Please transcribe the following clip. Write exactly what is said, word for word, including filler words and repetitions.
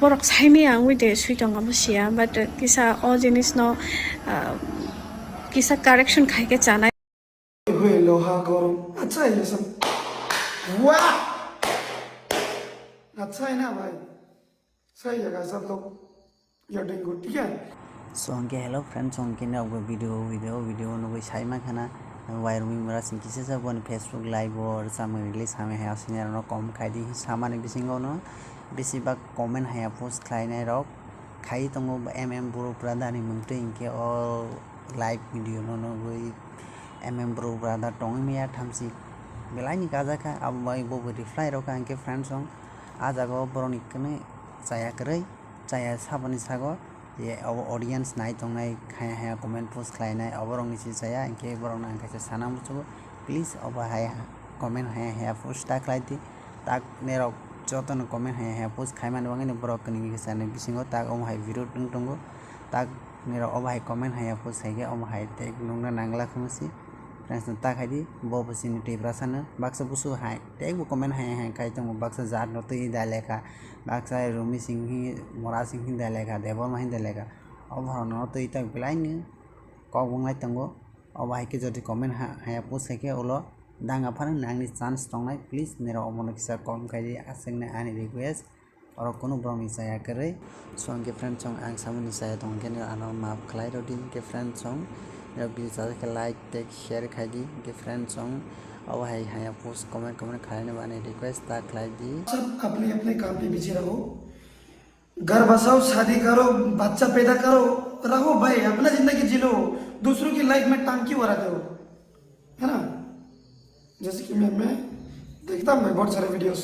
Borok saimaya wngwi de swi tong amo siya, but kisa o jinis no, ah, kisa correction khai khe chanai. Hue loha gorom. Acha, ye sab. Wah! Acha hai na bhai. Sahi jaga sab log. You're doing good, thik hai? So, hingke hello friends, hingke ni obo video, video, video nugui sai mankha na, wire mimra sing kisa sa boni Facebook live o rwchapmung release hamya hai asini rok no kom khai di samani bisingo no bisi bak comment haya post khlai nai rok khai tongo M M Bru brother ni mung twi hingke o live video no nugui M M Bru brother tongwi maya thamchi belai ni kajakha abo bai bo bo reply rok kha hingke friends song ah jaga o borok ni kwnwi chaya kwrwi chaya saboni sago. Je abo audience nai tongnai haya haya comment post khlainai oborokni se chaya, hinkhe borokno ang kaisa sana muchugo, please obo hai comment haya haya post ta khlai di. Tak nerok jotono comment haya haya post khaimani bagwino borok kwnwi kisa ni bisingo tak omo hai viral wng tongo. Tak nerok obo hai comment haya post khaikhe omo hai tei nukna nangla khe masi. Friends no ta khai di, bo bo chini Tiprasa no baksa busu hai tei bo comment haya haya khai tongo, baksa jat no twi da lekha. Baksa Rumi Singh, Mora Singh hinda lekha, Debbarma hinda lekha. Obo borok no twi tak belai ni kok wnglai tongo. Obo hai khe jodi comment ha, haya post hai khe ulo danga phano nangni chance tongnai. Please nirok omo no kisa kom khai di, aswk ni ani request. Oro kunu borok ni chaya kwrwi. So hwnkhe friend song ang samani chaya tong khe ano maaf khlai rw di. Hwnkhe friend song nirok video chajak khe like tei share khai di. Hwnkhe friend song obo hai haya post comment comment khlai nw ani request ta khlai di. सब अपने अपने काम पे बिजी रहो। घर बसाओ, शादी करो, बच्चा पैदा करो, रहो भाई, अपना जिंदगी जी लो। दूसरों की लाइफ में टांग क्यों अड़ाते हो? है ना? जैसे कि मैं मैं देखता हूँ मैं बहुत सारे वीडियोस।